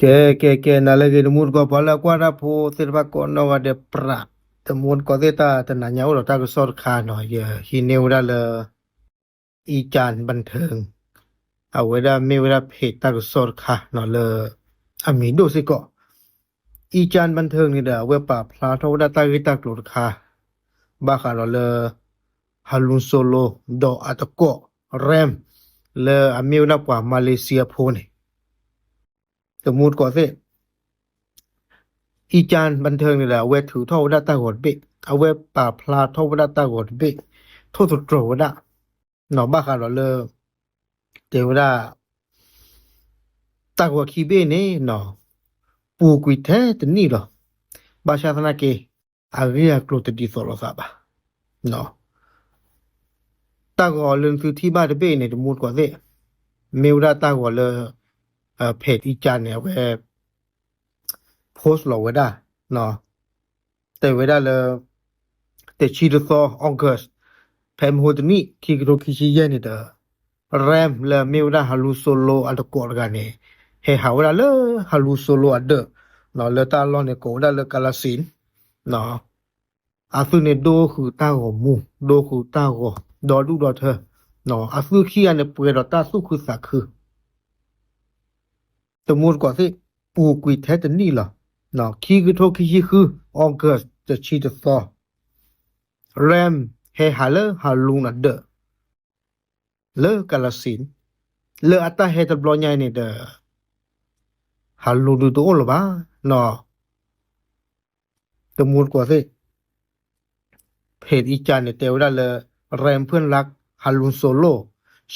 ကဲ ကဲ ကဲ နၤလၢအဂ့ၤ တမူတကိး ပှၤလၢအကွၢ်တၢ်ဖိသ့ၣ်တဖၣ်ကိးနီၢ်ဂၤဒဲး ပြး တမူတကိးသ့ၣ် တၢ်တနၤညါအိၣ်ဒီးတၢ်ကစီၣ်တခါနီၤ ယဟံးန့ၢ်ဝဲဒၣ်လၢ အံကၠၣ်ဘၣ်ထၢၣ် အဝဲဒၣ်မ့ၢ်ဝဲဒၣ် page တၢ်ကစီၣ်တခါနီၤ လၢအမံၤဒိၣ်စ့ၢ်ကီး အံကၠၣ်ဘၣ်ထၢၣ်န့ၣ်ဒီး အဝဲပာ်ဖျါထီၣ်ဝဲဒၣ်တၢ်ဂ့ၢ်တၢ်ကျိၤတခါ ဘၣ်ဃးဒီးလၢ ဟလူစူလိ ဒီးအတကိး ရဲမ် လၢအမ့ၢ်ဝဲဒၣ်ပှၤမၤလ့းစံယါဖိန့ၣ် တမူတကိးသ့ၣ် အံကၠၣ်ဘၣ်ထၢၣ်န့ၣ်ဒီး အဝဲထုးထီၣ်ဝဲဒၣ်တၢ်ဂီၤတဘ့ၣ် အဝဲပာ်ဖျါထီၣ်ဝဲဒၣ်တၢ်ဂီၤတဘ့ၣ် ထိၣ်သတြီၤဝဲဒၣ် ဘၣ်ဃးဒီးလၢ တဲဝဲဒၣ် တၢ်ဂီၤခံဘ့ၣ်န့ၣ် ပူၤကွံာ်ထဲတနံၣ်လီၤ. ဘၣ်ဆၣ်သနာ်က့ အဂ့ၢ်အကျိၤတဒ်သိးလိာ်သးဘၣ်. တၢ်ဂီၤလၢနသုထံၣ်ဘၣ်တဘ့ၣ်န့ၣ် တမူတကိးသ့ၣ် မ့ၢ်ဝဲဒၣ်တၢ်ဂီၤလၢ page အံကၠၣ်န့ၣ် အဝဲ post လီၤဝဲဒၣ် တဲဝဲဒၣ်လၢ တဆံတသီ August ဖဲမဟိတနံၣ် ခံကထိခံဆံယဲၢ်န့ၣ်ဒီး ရဲမ် လၢအမ့ၢ်ဝဲဒၣ်ဟလူစူလိအတကိးတဂၤန့ၣ် ဟဲဟးဝဲဒၣ်လၢဟလူစူလိအဒၢး လၢတၢ်လီၢ်န့ၣ်ကိးဝဲဒၣ်လၢကလၤစ့ၣ် အသုးန့ၣ်ဒိဃုာ်တၢ်ဂီၤမူ ဒိဃုာ်တၢ်ဂီၤ ဒီဒူၣ်ဒီထၢ အသုးခံဂၤန့ၣ် ပှဲၤဒီးတၢ်သူၣ်ခုသးခု တမူတကိးသ့ၣ် ပူၤကွံာ်ထဲတနံၣ်လီၤ. ခံကထိခံဆံဃု August တဆံတသီ ရဲမ် ဟဲဟးလၢဟလူအဒၢး လၢကလၤစ့ၣ် လၢအတၢ်ဟဲတဘျီညါအံၤန့ၣ်ဒီး ဟလူဒုးတအိၣ်လၢၤဘၣ် တမူတကိးသ့ၣ် เพจ အံကၠၣ်န့ၣ် တဲဝဲဒၣ်လၢ ရဲမ် เพื่อนรัก ฮารุนโซโล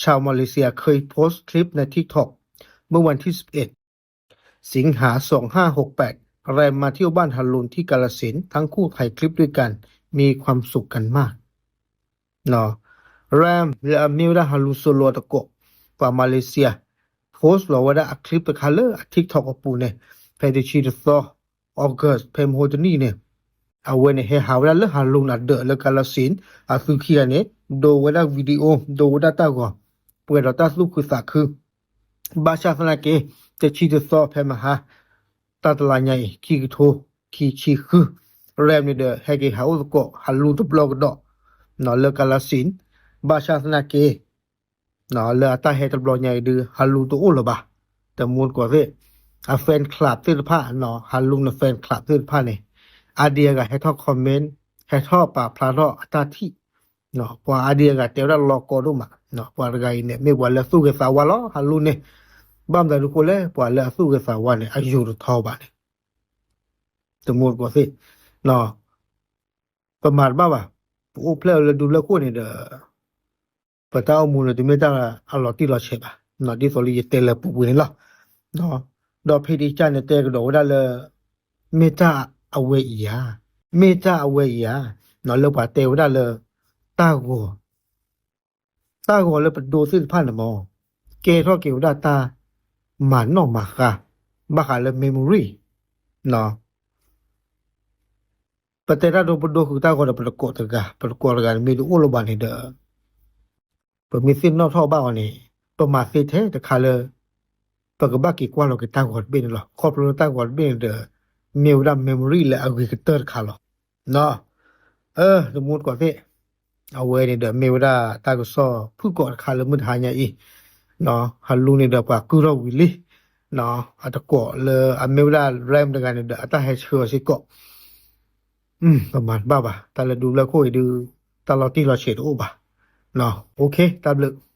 ชาวมาเลเซีย เคยโพสต์คลิปใน TikTok เมื่อวันที่สิบเอ็ด สิงหา สองห้าหกแปด แรมมาเที่ยวบ้านฮารุนที่กาฬสินธุ์ ทั้งคู่ถ่ายคลิปด้วยกัน มีความสุขกันมาก ရဲမ် လၢအမ့ၢ်ဝဲဒၣ်ဟလူစူလိအတကိး ပှၤမၤလ့းစံယါ post လီၤဝဲဒၣ်အ clip တခါလၢအ TikTok အပူၤန့ၣ် ဖဲတဆံတသီ August ဖဲမဟိတနံၣ်န့ၣ် အဝဲန့ၣ် ဟဲဟးဝဲဒၣ်လၢဟလူအဒၢးလၢကလၤစ့ၣ် အသုးခံဂၤန့ၣ် ဒိဝဲဒၣ် video ဒိဝဲဒၣ်တၢ်ဂီၤ ပှဲၤဒီးတၢ်သူၣ်ခုသးခု ဘၣ်ဆၣ်သနာ်က့ တဆံတသီဖဲမဟါ တၢ်တလါညါအံၤ ခံကထိခံဆံဃု ရဲမ် န့ၣ်ဒီး ဟဲက့ၤဟးအိၣ်သကိး ဟလူတဘျီကဒီး လၢကလၤစ့ၣ် ဘၣ်ဆၣ်သနာ်က့ လၢအတၢ်ဟဲတဘျီညါအံၤဒုး ဟလူတအိၣ်လၢၤဘၣ် တမူတကိးသ့ၣ် အ fan club သ့ၣ်တဖၣ် ဟလူန့ၣ် fan club သ့ၣ်တဖၣ်န့ၣ် အါဒံအါဂၤဟဲထီၣ် comment ဟဲထီၣ်ပာ်ဖျါထီၣ်အတၢ်ထံၣ် ပှၤအါဒံအါဂၤတဲဝဲဒၣ်လီၤကီဒိၣ်မး ပှၤတဂၤအံၤန့ၣ် မ့ၢ်ပှၤလၢအသူၣ်ဂ့ၤသးဝါလီၤ ဟလူန့ၣ် ဘၣ်မနုၤအဃိလဲၣ် ပှၤလၢအသူၣ်ဂ့ၤသးဝါန့ၣ် အယိာ်တထီဘၣ်န့ၣ် တမူတကိးသ့ၣ် ပမၤတဘၣ်ဘၣ် ပအိၣ်ဖျဲၣ်လၢဒူလၢခိၣ်န့ၣ်ဒီး ပတၢ်အိၣ်မူန့ၣ် တမ့ၢ်တၢ်အလီၤတံၢ်လီၤဆဲးဘၣ် ဒ်သိးလၢယတဲလၢပူၤပူၤန့ၣ်လီၤ. ဒီးဖဲဒံကၢ်န့ၣ် တဲကဒီးဝဲဒၣ်လၢ မ့ၢ်တၢ်အဝဲအံၤဧါ, မ့ၢ်တၢ်အဝဲအံၤဧါ, လၢပှၤတဲဝဲဒၣ်လၢ တၢ်ဂီၤ တၢ်ဂီၤလၢပဒိသ့ၣ်တဖၣ်န့ၣ်မ့ၢ် ကဲထီၣ်က့ၤဝဲဒၣ်တၢ်မၤနီၣ်မၤဃါ ဘၣ်ဃးလၢ memory ပတဲတၢ်ဒိပဒိဃုာ်တၢ်ဂီၤဒီး ပတကိးတဂၤ ပတကိးတဂၤန့ၣ် မ့ၢ်တအိၣ်လၢၤဘၣ်န့ၣ်ဒီး ပမ့ၢ်သ့ၣ်နီၣ်ထီၣ်ဘၣ်အီၤန့ၣ် ပမၤသ့ထဲတခါလၢ ပကဘၣ်က့ၤကွၢ်လီၤက့ၤတၢ်ဂီၤတဘ့ၣ်န့ၣ်လီၤ. ခီဖျိလၢတၢ်ဂီၤတဘ့ၣ်န့ၣ်ဒီး မ့ၢ်ဝဲဒၣ် memory လၢအဂ့ၤကတၢၢ်တခါလီၤ. တမူတကိးသ့ၣ် အဝဲန့ၣ်ဒီးမ့ၢ်ဝဲဒၣ်တၢ်ကစီၣ်ဖုၣ်ကိာ်တခါလၢမုၢ်တဟါညါအံၤ ဟလူန့ၣ်ဒီးပှၤကုၢ်ထီၣ်ဝံၤလံ အတကိးလၢအမ့ၢ်ဝဲဒၣ် ရဲမ် တဂၤန့ၣ်ဒီး အတၢ်ဟဲဆှၢအီၤစ့ၢ်ကီး ပမၤတဘၣ်ဘၣ် တၢ်လၢဒူလၢခိၣ်အံၤဒုး တၢ်လီၤတံၢ်လီၤဆဲးတအိၣ်ဘၣ်. တၢ်ဘျုး